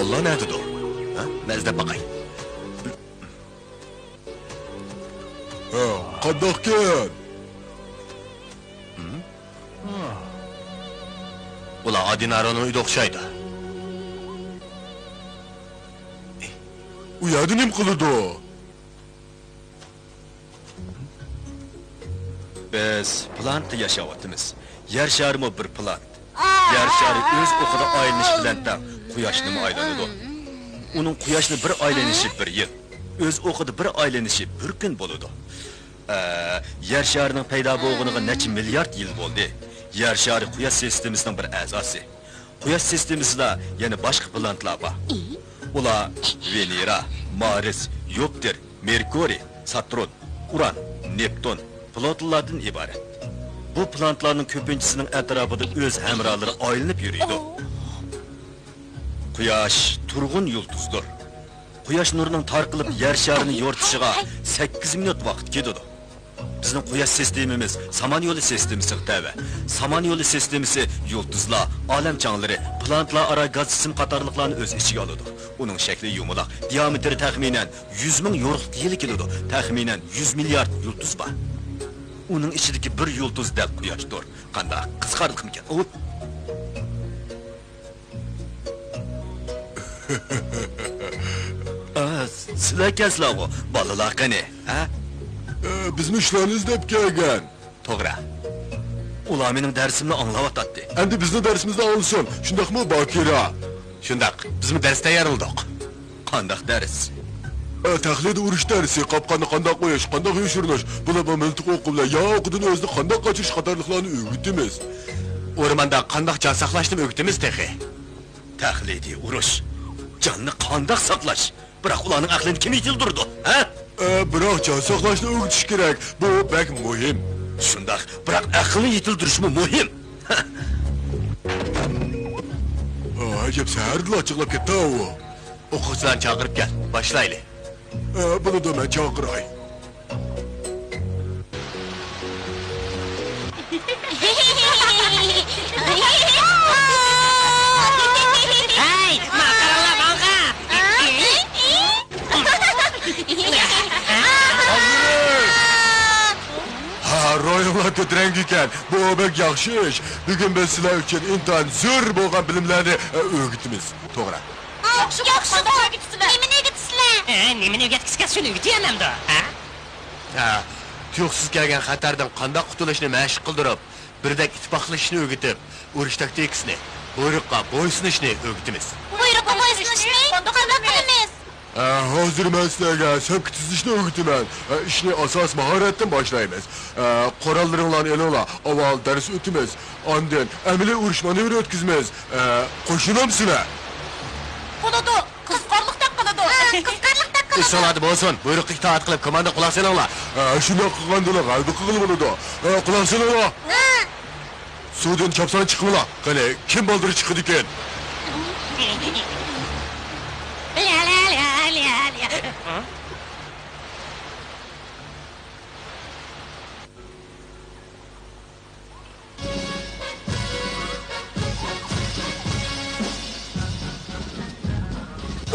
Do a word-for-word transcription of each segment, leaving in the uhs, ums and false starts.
باللا نەدىدۇ؟ ھە؟ مەن ئىزدەپ باقاي. ھە، قانداقكەن؟ ئۇلار ئادىنارونىڭ ئۆيىدە ئوخشايدۇ. ئۇ يەردە نېمە قىلىدۇ؟ بىز پلانېتتا ياشاۋاتىمىز. يەر شارىمۇ بىر پلانېت. يەر شارى ئۆز ئوقىدا ئايلىنىش بىلەن تەڭ قۇياشنىمۇ ئايلىنىدۇ. ئۇنىڭ قۇياشنى بىر ئايلىنىشى بىر يىل، ئۆز ئوقىدا بىر ئايلىنىشى بىر كۈن بولىدۇ. ئە، يەر شارىنىڭ پەيدا بولغىنىغا نەچچە مىليارد يىل بولدى. يەر شارى قۇياش سىستېمىسىنىڭ بىر ئەزاسى. قۇياش سىستېمىسىدا يەنە باشقا پلانېتلار بار. ئۇلار ۋېنېرا، مارس، يۇپىتېر، مېركۇرىي، ساتۇرن، ئۇران، نېپتۇن، پلۇتونلاردىن ئىبارەت. بۇ پلانېتلارنىڭ كۆپىنچىسىنىڭ ئەتراپىدا ئۆز ھەمراھلىرى ئايلىنىپ يۈرىدۇ. قۇياش تۇرغۇن يۇلتۇزدۇر. قۇياش نۇرىنىڭ تارقىلىپ يەر شارىنى يورۇتۇشىغا سەككىز مىنۇت ۋاقىت كېتىدۇ. بىزنىڭ قۇياش سىستېمىمىز سامان يولى سىستېمىسىغا تەۋە. سامان يولى سىستېمىسى يۇلتۇزلار، ئالەمچاڭلىرى، پلانېتلار ئارا گاز جىسىم قاتارلىقلارنى ئۆز ئىچىگە ئالىدۇ. ئۇنىڭ شەكلى يۇمىلاق، دىئامېتىرى تەخمىنەن يۈز مىڭ يورۇقلۇق يىلى كېلىدۇ. تەخمىنەن يۈز مىليارد يۇلتۇز بار. ئۇنىڭ ئىچىدىكى بىر يۇلتۇز دەل قۇياشتۇر. قانداق قىزىقارلىقمىكەن ئۇ؟ ئا، سىلەركەنسىلەرغۇ، بالىلار قېنى، ھە؟ ئە، بىزمۇ شۇلارنى ئىزدەپ كەلگەن. توغرا. ئۇلار مېنىڭ دەرسىمنى ئاڭلاۋاتاتتى. ئەمدى بىزنىڭ دەرسىمىزنى ئاڭلىسۇن. شۇنداقمۇ، باكىرا؟ شۇنداق. بىزمۇ دەرس تەييارلىدۇق. قانداق دەرس؟ ئە، تەقلىدىي ئۇرۇش دەرسى، قاپقاننى قانداق قويۇش، قانداق يوشۇرۇنۇش، بۇلار بۇ مىلتىق ئوقى بىلەن ياۋ ئوقىدىن ئۆزىنى قانداق قاچۇرۇش قاتارلىقلارنى ئۆگىتىمىز. ئورماندا قانداق جان ساقلاشنىمۇ ئۆگىتىمىز تېخى. تەقلىدىي ئۇرۇش. جاننى قانداق ساقلاش؟ بىراق ئۇلارنىڭ ئەقلىنى كىم يېتىلدۈرىدۇ، ھە؟ ئە، بىراق جان ساقلاشنى ئۆگىتىش كېرەك. بۇ بەك مۇھىم. شۇنداق، بىراق ئەقىلنى يېتىلدۈرۈشمۇ مۇھىم. ئە، ئەجەب سەھەردىلا ئاچچىقلاپ كەتتى ئۇ. ئوقۇغۇچىلارنى چاقىرىپ كەل، باشلايلى. ئە، بولىدۇ، مەن چاقىراي. ھەي، ماڭا قاراڭلار، ماڭا! ھا، روھىڭلار كۆتۈرەڭگۈ ئىكەن. بۇ بەك ياخشى ئىش. بۈگۈن بىز سىلەر ئۈچۈن ئىنتايىن زۆرۈر بولغان بىلىملەرنى، ئە، ئۆگىتىمىز. توغرا. ياخشى، ياخشى، قانداق ئۆگىتىسىلەر؟ نېمىنى ئۆگىتىسىلەر؟ ئە، نېمىنى ئۆگەتكۈسى كەلسە، شۇنى ئۆگىتىۋېرەمدۇ، ھە؟ ھە، تۇيۇقسىز كەلگەن خەتەردىن قانداق قۇتۇلۇشنى مەشىق قىلدۇرۇپ، بىردەك ئىتتىپاقلىشىشنى ئۆگىتىپ، ئۇرۇش تاكتىكىسىنى، بۇيرۇققا بويسۇنۇشنى ئۆگىتىمىز. بۇيرۇققا بويسۇنۇشنى قانداق قىلىمىز؟ ئە، ھازىر مەن سىلەرگە سەپكە تىزىلىشنى ئۆگىتىمەن. ئە، ئىشنى ئاساسىي ماھارەتتىن باشلايمىز. ئە، قوراللىرىڭلارنى ئېلىڭلار، ئاۋۋال دەرس ئۆتىمىز، ئاندىن ئەمەلىي ئۇرۇش مانېۋىرى ئۆتكۈزىمىز. ئە، قوشۇلامسىلەر؟ بولىدۇ، قىزىقارلىقتەك قىلىدۇ. ھە، قىزىقارلىقتەك قىلىدۇ. ئېسىڭلاردا بولسۇن، بۇيرۇققا ئىتائەت قىلىپ، كوماندا قۇلاق سېلىڭلار. ئە، شۇنداق قىلغاندىلا غەلىبە قىلغىلى بولىدۇ. ئە، قۇلاق سېلىڭلار. ھە. سۇدىن چاپسان چىقىڭلار. قېنى، كىم بالدۇر چىقىدىكەن؟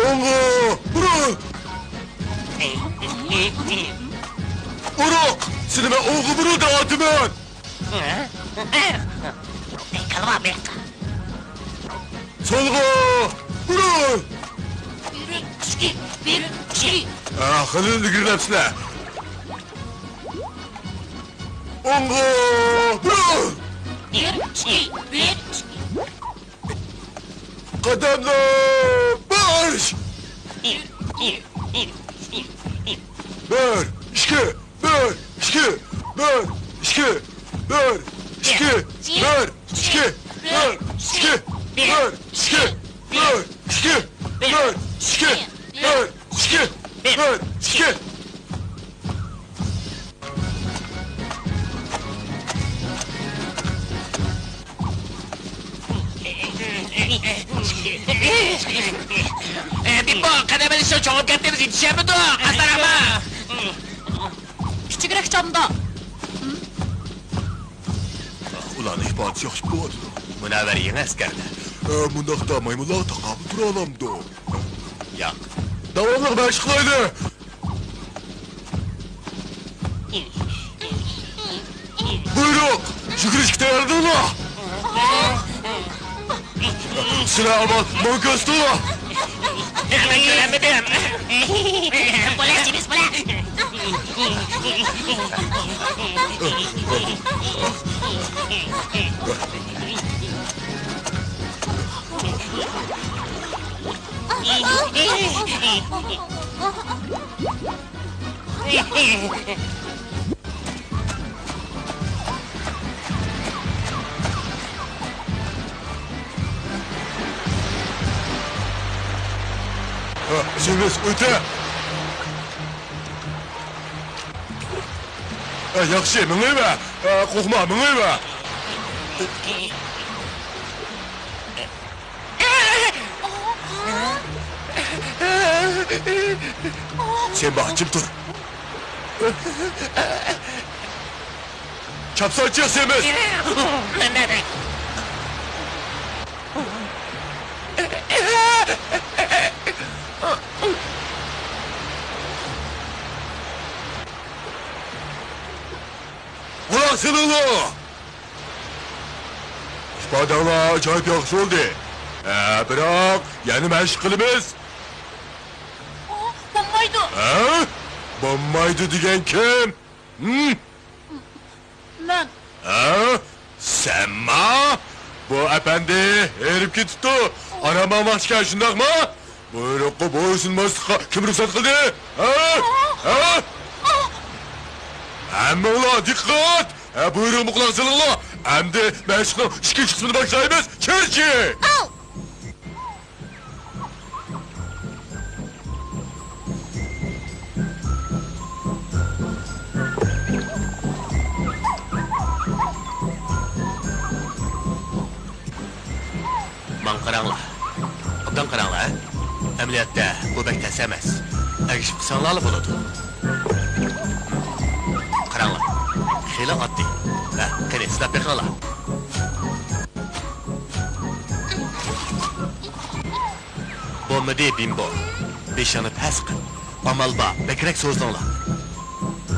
ئوڭغا بۇرۇل! ئۇرۇق! سېنى مەن ئوڭغا بۇرۇل دەۋاتىمەن! كالۋا بېقى. سولغا بۇرۇل! بىر، ئىككى، بىر، ئىككى. ئا، خېلى ئىلگىرىلەپسىلەر. ئوڭغا بۇرۇل! بىر، ئىككى، بىر، ئىككى. قەدەملەر مارش! بىر، ئىككى، بىر، ئىككى، بىر، ئىككى، بىر، ئىككى، بىر، ئىككى، بىر، ئىككى، بىر، ئىككى، بىر، ئىككى، بىر، ئىككى، بىر، ئىككى، بىر، ئىككى. بىپو، قەدەم ئېلىشنىڭ چوڭىيىپ كەتتى، بىز يېتىشەلمىدۇق. ئاستا راما. كىچىكرەك چامدا. ئۇلارنىڭ ئىپادىسى ياخشى بولۇۋاتىدۇ. مۇنەۋۋەر يېڭى ئەسكەرلەر. ئە، مۇنداقتا مايمۇنلارغا تاقابىل تۇرالامدۇ؟ ياق. داۋاملىق مەشىق قىلايلى. بۇيرۇق! يۈگۈرۈشكە تەييارلىنىڭلار! سىلەر ئامان ماڭا كۆرسىتىڭلار! مەن كۆرەلمىدىم! بۇلار جىمىس بۇلار! جىمىس ئۆتە! ئە، ياخشى، مېڭىۋەر. ئە، قورقما، مېڭىۋەر. سېمبا، جىم تۇر. چاپسان چىق، سېمىز. قۇلاق سېلىڭلار! ئىپادەڭلار ئاجايىپ ياخشى بولدى. ھە، بىراق يەنە مەشىق قىلىمىز. ئۇ، بولمايدۇ. ھە؟ بولمايدۇ دېگەن كىم؟ ھىم؟ مەن. ھە؟ سەنما؟ بۇ ئەپەندى ھېرىپ كېتىپتۇ. ئارام ئالماقچىكەن، شۇنداقمۇ؟ بۇيرۇققا بويسۇنماسلىققا كىم رۇخسەت قىلدى؟ ھە؟ ھە؟ ھەممىڭلار دىققەت! ھە، بۇيرۇققا قۇلاق سېلىڭلار! ئەمدى مەشىقنىڭ ئىككىنچى قىسمىنى باشلايمىز. چىرچى! ماڭا قاراڭلار. ئوبدان قاراڭلار، ھە؟ ئەمەلىيەتتە بۇ بەك تەس ئەمەس. ئەگىشىپ قىلساڭلارلا بولىدۇ. قاراڭلار. خېلى ئاددىي. ھە، قېنى، سىناپ بېقىڭلار. بولمىدى، بىمبو. بېشىڭنى پەس قىل. ئامال بار، بەكرەك سوزۇلۇڭلار.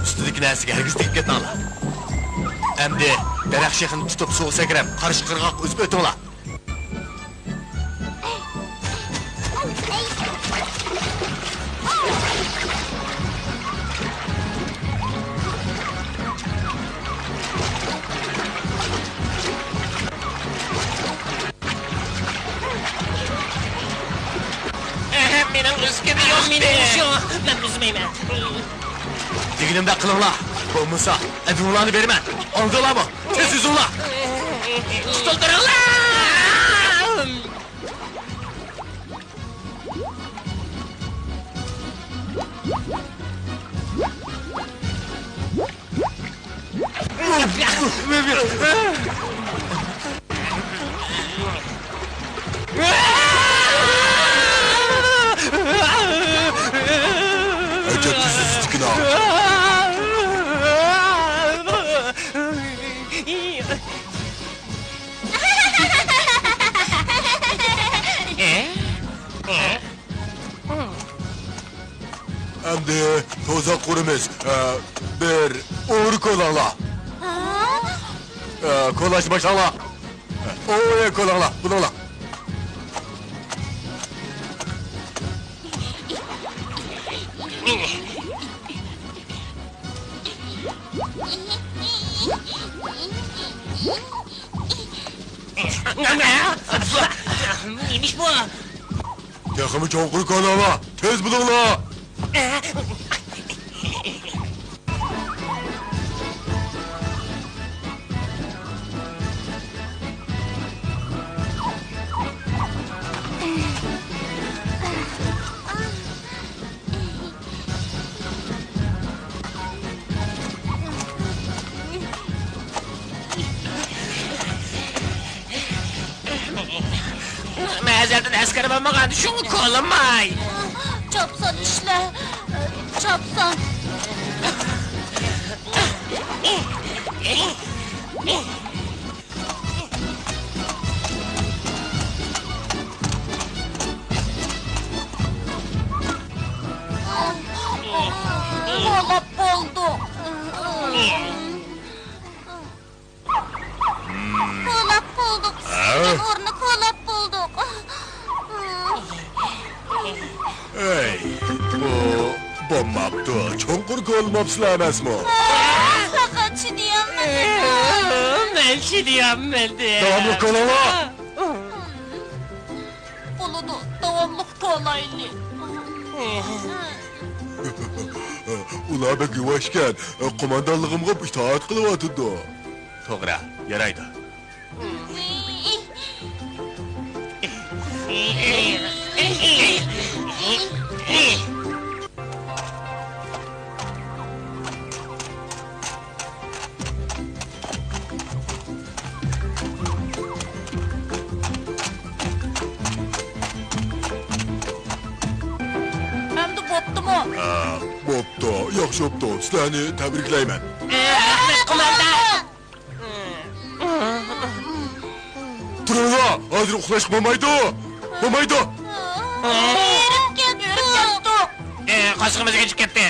ئۈستىدىكى نەرسىگە ھەرگىز تېگىپ كەتمەڭلار. ئەمدى دەرەخ شېخىنى تۇتۇپ سۇغا سەكرەپ، قارشى قىرغاققا ئۈزۈپ ئۆتۈڭلار. ئەھە، مېنى ئۈزگىنى يوق مېنىڭ. مەن ئۈزمەيمەن. دېگىنىمدەك قىلىڭلار. بولمىسا ئەدىڭلارنى بېرىمەن. ئالدىڭلارمۇ؟ تېز ئۈزۈڭلار. تۇتۇلدۇرۇڭلار. ئەجەب تېز ئۈزىدىكىنا. ئەمدى توزاق قۇرىمىز. ئە، بىر ئورا كولاڭلار. ھا؟ ئە، كولاشنى باشلاڭلار. ئە، ئوي، كولاڭلار، بۇلۇڭلار. نېمىش بۇ؟ تېخىمۇ چوڭقۇر كولاڭلار، تېز بولۇڭلار! مەزەلدىن ئەسكەر بولمىغان، شۇڭا كولىماي. چاپسان ئىشلە، چاپسان. كولاپ بولدۇق. كولاپ بولدۇق. ھە؟ سىزگەن ئورنى كولاپ بولدۇق. ئەي، بۇ بولماپتۇ. چوڭقۇر كولىماپسىلەر ئەمەسمۇ؟ ھە، پەقەت چىدىيالمىدىم. مەن چىدىيالمىدىم. داۋاملىق كولاڭلار. بولىدۇ، داۋاملىق كولايلى. ئۇلار بەك يۇۋاشكەن، قوماندانلىقىمغا ئىتائەت قىلىۋاتىدۇ. توغرا، يارايدۇ. ئەمدى بوپتۇمۇ؟ ھە، بوپتۇ، ياخشى بوپتۇ. سىلەرنى تەبرىكلەيمەن. رەھمەت، قوماندان! تۇرۇڭلار، ھازىر ئۇخلاشقا بولمايدۇ. بولمايدۇ. ھېرىپ كەتتۇق. ئە، قاسىقىمىز ئېچىپ كەتتى.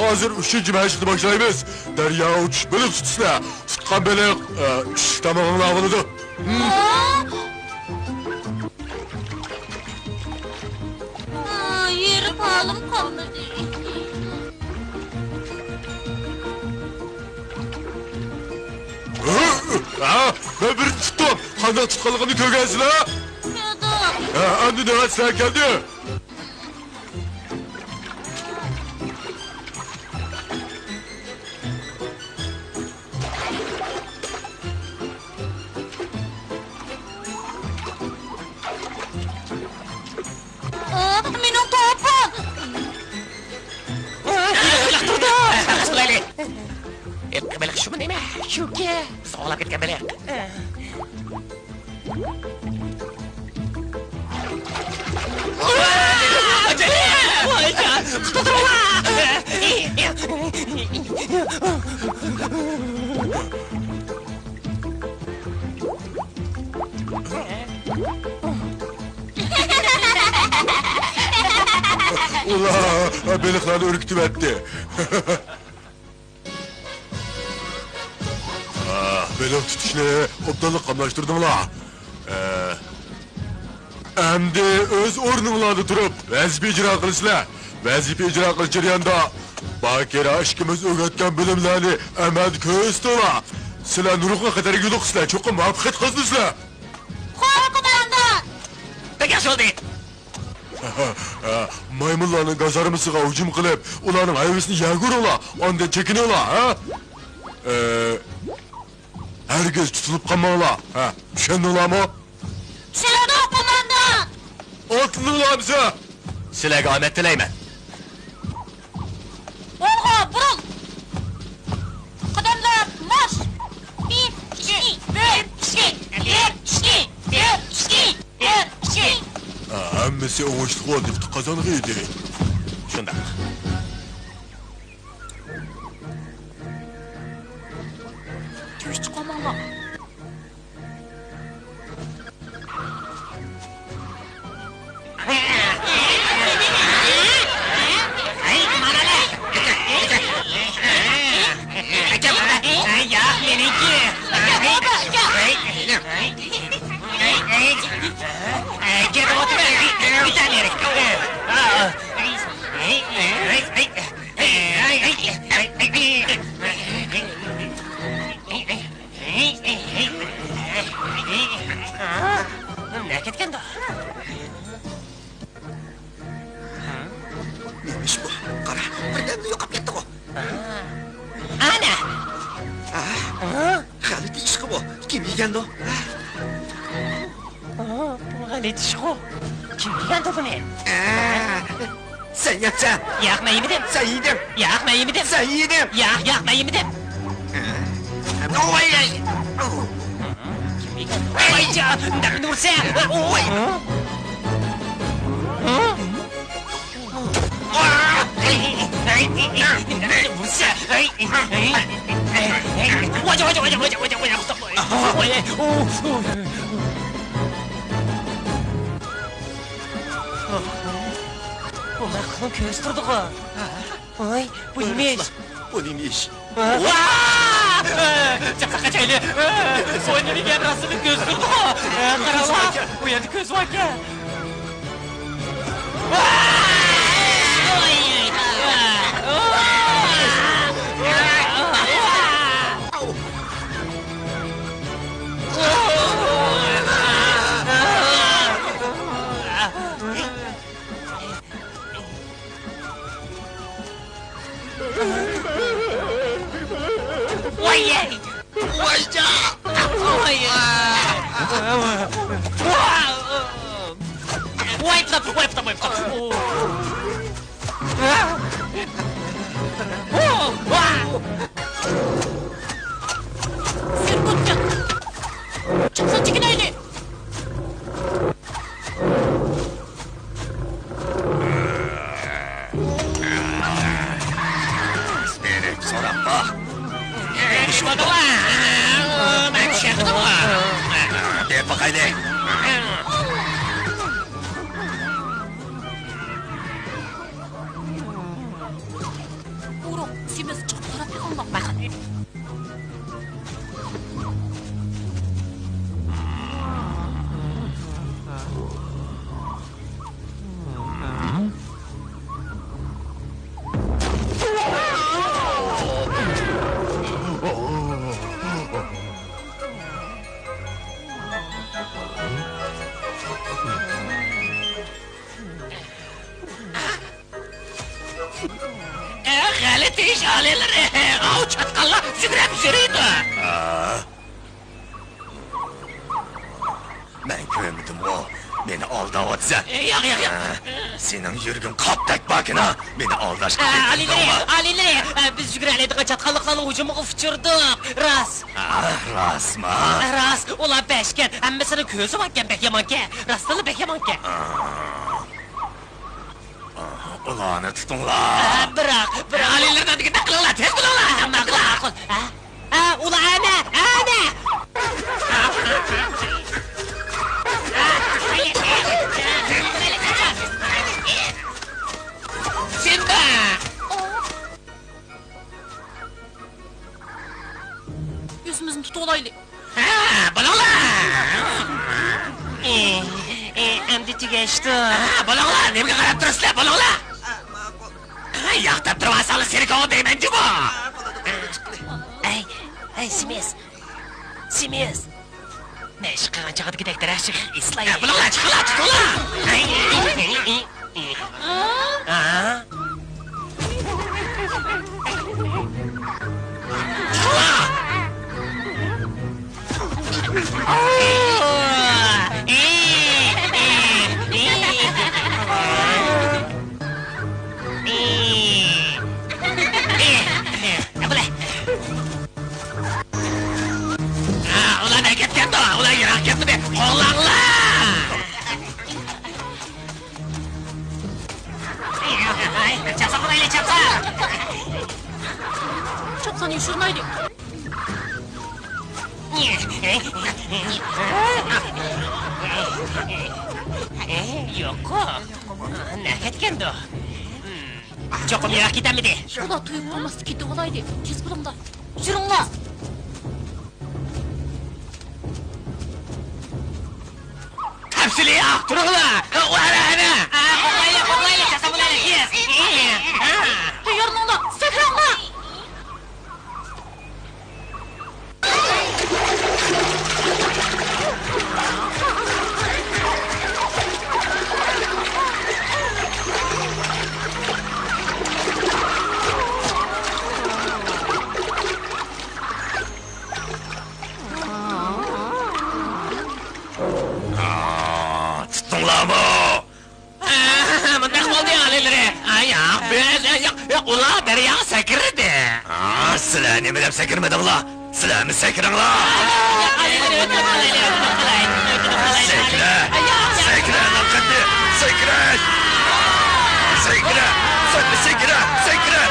ھازىر ئۈچىنچى مەشىقنى باشلايمىز. دەرياغا چۈشۈپ بېلىق تۇتىسىلەر. تۇتقان بېلىق، ئە، چۈشلۈك تامىقىڭلار بولىدۇ. ھېرىپ ھالىم قالمىدى. ھە، مەن بىرىنچى چىقتىم. قانداق تۇتقانلىقىمنى كۆرگەنسىلەر؟ كۆردۈم. ھە، ئەمدى نۆۋەت سىلەرگە كەلدى. ئاھ، مېنىڭ توپۇم! بېلىق تۇرىدۇ! بېلىق شۇمۇ نېمە؟ شۇكى! بىز ئوغلاپ كەتكەن بېلىق. ئۇلار بېلىقلارنى ئۈركۈتۈۋەتتى. ئاھ، بېلىق تۇتۇشنى ئوبدانلا قاملاشتۇردۇڭلار. ئە، ئەمدى ئۆز ئورنۇڭلاردا تۇرۇپ، ۋەزىپە ئىجرا قىلىسىلەر. ۋەزىپە ئىجرا قىلىش جەريانىدا باكىرا ئىككىمىز ئۆگەتكەن بىلىملەرنى ئەمەلدە كۆرسىتىڭلار. سىلەر نۇرغۇن خەتەرگە يولۇقىسىلەر، چوقۇم مۇۋەپپەقىيەت قازىنىسىلەر. خوش، قوماندان! بەك ياخشى بولدى. مايمۇنلارنىڭ گازارمىسىغا ھۇجۇم قىلىپ، ئۇلارنىڭ ھەيۋىسىنى يەرگە ئۇرۇڭلار، ئاندىن چېكىنىڭلار، ھە؟ ئە، ھەرگىز تۇتۇلۇپ قالماڭلار، ھە؟ چۈشەندىڭلارمۇ؟ چۈشەندۇق، قوماندان! ئاتلىنىڭلار ئەمىسە! سىلەرگە ئامەت تىلەيمەن. ئوڭغا بۇرۇل! قەدەملەر مارش! بىر، ئىككى، بىر، ئىككى، بىر، ئىككى، بىر، ئىككى، بىر، ئىككى. ھەممىسى ئوڭۇشلۇق بولدى، قازانغىيدى. شۇنداق. تۈگۈش چىقارماڭلار. نەگە كەتكەندۇ؟ نېمە ئىش بۇ؟ قارا، بىردەمدە يوقاپ كەتتىغۇ. ئانا! غەلىتە ئىشقۇ بۇ. كىم يېگەندۇ؟ غەلىتە ئىشقۇ. كىم يېگەندۇ بۇنى؟ سەن يەپسەن! ياق، مەن يېمىدىم. سەن يېدىڭ! ياق، مەن يېمىدىم. سەن يېدىڭ! ياق، ياق، مەن يېمىدىم. ۋاي، ۋاي. ۋايجان، نېمىنى ئۇرسا؟ ۋاي. بۇ مەخلۇقنىڭ كۆزى تۇرىدىغۇ. ۋاي، بۇ نېمە ئىش؟ بۇ نېمە ئىش؟ ۋا! جىققا قاچايلى! بۇ نېمە گەپ راستىنى كۆزى تۇرىدىغۇ؟ قاراڭلار، بۇ يەردە كۆز باركەن. ۋاي! ۋايجان! ۋاي! ۋاي پۇتام، ۋاي پۇتام، ۋاي پۇتام. سىركۇت جىق! چىقسا چېكىنەيلى! بېرىپ سوراپ باق. مەن چۈشەندىم. بېرىپ باقايلى. ئۇرۇڭ، سېمىز چىقىپ قاراپ بېقىڭلار. ماقۇل. ئە، غەلىتە ئىش ئالىيلىرى! ئاۋۇ چاتقاللار سۈكۈرۈپ يۈرىدۇ! مەن كۆرمىدىمغۇ، مېنى ئالداۋاتىسەن. ياق، ياق، ياق. سېنىڭ يۈرىكىڭ قاپتەك پاكىنا، مېنى ئالداشقا ئالىيلىرى، ئالىيلىرى، بىز يۈگۈرەلەيدىغان چاتقاللىقلارنىڭ ھۇجۇمىغا ئۇچرىدۇق. راست. راستمۇ؟ راست، ئۇلار بەشكەن، ھەممىسىنىڭ كۆزى باركەن، بەك يامانكەن. راستتىنلا بەك يامانكەن. ئۇلارنى تۇتۇڭلار! بىراق، بىراق. ئالىيلىرىنىڭ دېگىنىنى قىلىڭلار، تېز بولۇڭلار! ماقۇل، ماقۇل. ھە؟ ھە، ئۇلار ئەنە، ئەنە! سىمبا! ئۆزىمىزنى تۇتۇۋالايلى. ھە، بولۇڭلار! ئەمدى تۈگەشتۇ. ھە، بولۇڭلار، نېمىگە قاراپ تۇرىسىلەر، بولۇڭلار! ھە، ياق دەپ تۇرۇۋالساڭلار سېرىكوغا دەيمەن جۇمۇ! ئەي، ئەي، سىمىز! سىمىز! مەشىق قىلغان چاغدىكىدەك دەرەخ چېقىق ئېسىلايلى. ھە، بولۇڭلار، چىقىڭلار، تۇتۇڭلار! ئەي، ئەي، ئەي، ئەي. يوشۇرمايدۇ. يوققۇ. نەگە كەتكەندۇ؟ چوقۇم يىراق كېتەلمىدى. ئۇلار تۇيۇپ قالماستا كېتىۋالايلى. تېز بولۇڭلار. يۈرۈڭلار. تەپسىلىي ئاق تۇرۇڭلار. ئۇ ئەنە، ئەنە. قوغلايلى، قوغلايلى، جاسا بولايلى، تېز. تەييارلىنىڭلار، سەكرەڭلار. ئا، تۇتتۇڭلارمۇ؟ ئا، مۇنداق بولدى، ئالىيلىرى. ئا، ياق، بىز، ياق، ياق، ئۇلار دەرياغا سەكرىدى. ئا، سىلەر نېمە دەپ سەكرىمىدىڭلار؟ سىلەرمۇ سەكرىڭلار! سەكرە! سەكرە، ئەنە قېنى! سەكرەش! سەكرە! سەكرە! سەكرە! سەكرە!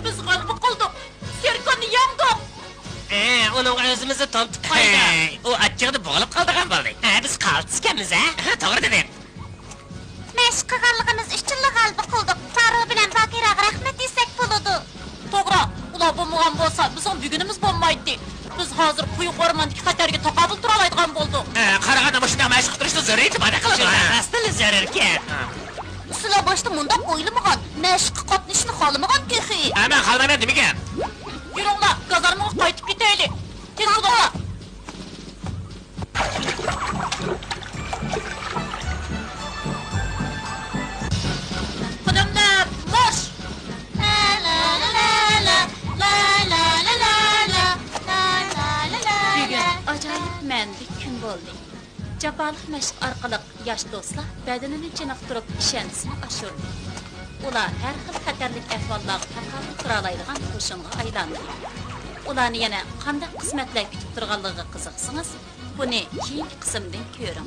بىز غەلىبە قىلدۇق! سېركاننى يەڭدۇق! ھە، ئۇنىڭغا ئۆزىمىزنى تونۇتۇپ قويدۇق. ھەي، ئۇ ئاچچىقىدا بوغۇلۇپ قالىدىغان بولدى. ھە، بىز قالتىس ئىكەنمىز، ھە؟ ھە، توغرا دېدىڭ. مەشىق قىلغانلىقىمىز ئۈچۈنلا غەلىبە قىلدۇق. پارو بىلەن باگىراغا رەھمەت دېسەك بولىدۇ. توغرا، ئۇلار بولمىغان بولسا، بىزنىڭ بۈگۈنىمىز بولمايتتى. بىز ھازىر قويۇق ئورماندىكى خەتەرگە تاقابىل تۇرالايدىغان بولدۇق. ھە، قارىغاندا مۇشۇنداق مەشىق قىلىشنىڭ زۆرۈرىيىتى باردەك قىلىدۇ. شۇنداق، راستتىنلا زۆرۈركەن. سىلەر باشتا مۇنداق ئويلىمىغان، مەشىققە قاتنىشىشنى خالىمىغان تېخى. ھە، مەن خالىمايمەن دېمىگەن. يۈرۈڭلار، گازارمىغا قايتىپ كېتەيلى. تېز بولۇڭلار. قەدەملەر مارش! بۈگۈن ئاجايىپ مەنىلىك كۈن بولدى. جاپالىق مەشىق ئارقىلىق ياش دوستلار بەدىنىنى چېنىقتۇرۇپ، ئىشەنچىسىنى ئاشۇردى. ئۇلار ھەر خىل خەتەرلىك ئەھۋاللارغا تاقابىل تۇرالايدىغان قوشۇنغا ئايلاندى. ئۇلارنى يەنە قانداق قىسمەتلەر كۈتۈپ تۇرغانلىقىغا قىزىقسىڭىز، بۇنى كېيىنكى قىسىمدىن كۆرۈڭ.